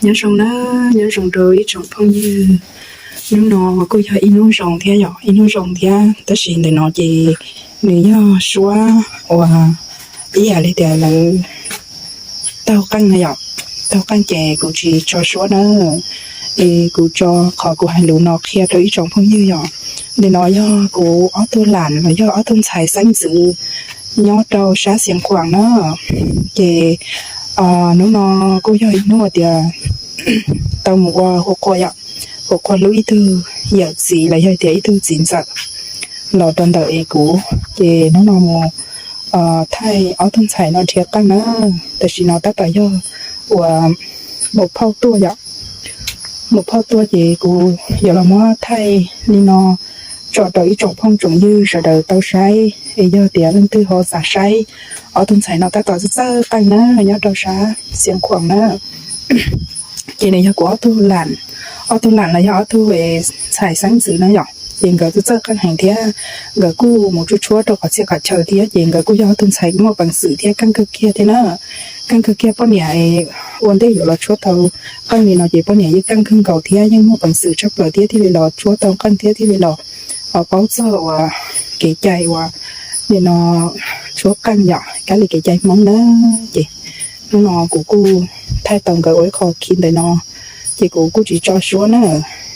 Nyob zoo na, nyob zoo rau ib tsoom phooj ywg. Hnub no kuj yog ib hnub zoo thiab yom, ib hnub zoo thiab, tab sis ntawm no ces nws yog suab uas ib yam li tias lawv taug qeej na yom, taug qeej ces kuv tsis tso suab na. Es kuv tso qhov kuv hais lus no qhia rau ib tsoom phooj ywg yom. Ntawm no yog kuv ob tug lam los yog ob tug ntxhais xeeb ntxwv nyob rau sab Xiav Khuam na. Ces hnub no kuj yog ib hnub tias tau mus ua hu qhua yom, hu qhua hlub ib tug yawm txiv los yog tias ib tug txiv ntxawm los rau ntawm es kuv, ces hnub no mus thaij ob tug ntxhais no nrhiav qeej na. Tam sim no tab tom yog uas mus phauj tuaj yom, mus phauj tuaj ces kuv yuav los muab thaij li no tso rau ib tsoom phooj tsoom ywg sawv daws tau saib, es yog tias leej twg ho xav saib ob tug ntxhais no tab tom txawj txawj qeej na, nyob rau sab Xiav Khuam na. Ces nws yog kuv ob tug lam, ob tug lam los yog ob tug ntxhais xeeb ntxwv na yom, ces nkawd txawj txawj qeej heev thiab. Nkawd kuj mus tshuab tshuab rau qhov txhia qhov chaw thiab, ces nkawd kuj yog ob tug ntxhais muaj peev xwm thiab keej kawg kiag thiab na. Keej kawg kiag, poj niam ua ntej yuav los tshuab tau qeej li no ces poj niam yeej keej kawg nkaus thiab yeej muaj peev xwm tshaj plaws thiab thiaj li los tshuab tau qeej thiab thiaj li los paub txog uas kev cai uas li no tshuab qeej yom, kab li kev cai Hmoob na. Ces hnub no kuv kuj thaij tau nkawd ua ib qho khi ntawm no, ces kuv kuj tsis tso suab na,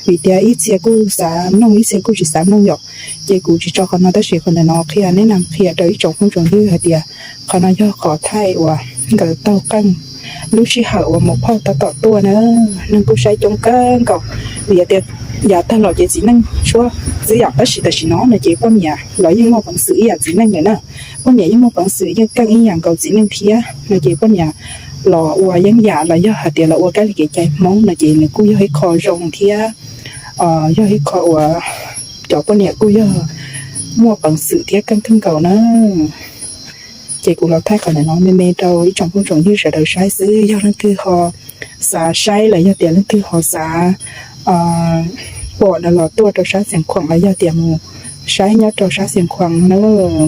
vim tias ib txhia kuj xav mloog ib txhia kuj tsis xav mloog yom. Ces kuv tsis tso qhov no tab sis qhov ntawm no qhia, nej nam qhia rau ib tsoom phooj tsoom ywg hais tias qhov no yog qhov thaij uas nkawd taug qeej lub sij hawm uas mus phauj tab tom tuaj na. Neeg kuj saib coob kawg nkaus, vim tias yav tag los ces txiv neej tshuab xwb yom, tab sis tam sim no no ces poj niam los yeej muaj peev xwm ib yam txiv neej lawm na. Poj niam yeej muaj peev xwm yeej keej ib yam nkaus txiv neej thiab no ces poj niam los ua yeeb yam los yog hais tias los ua kab li kev cai Hmoob no ces nws kuj yog ib qho zoo thiab, yog ib qho uas cov poj niam kuj yog muaj peev xwm thiab keej kawg nkaus na. Ces kuv los thaij qhov ntawm no me me rau ib tsoom phooj tsoom ywg sawv daws saib xwb, yog leej twg ho xav saib los yog tias leej twg ho xav pom no los tuaj rau sab Xiav Khuam los yog tias mus saib nyob rau sab Xiav Khuam no na.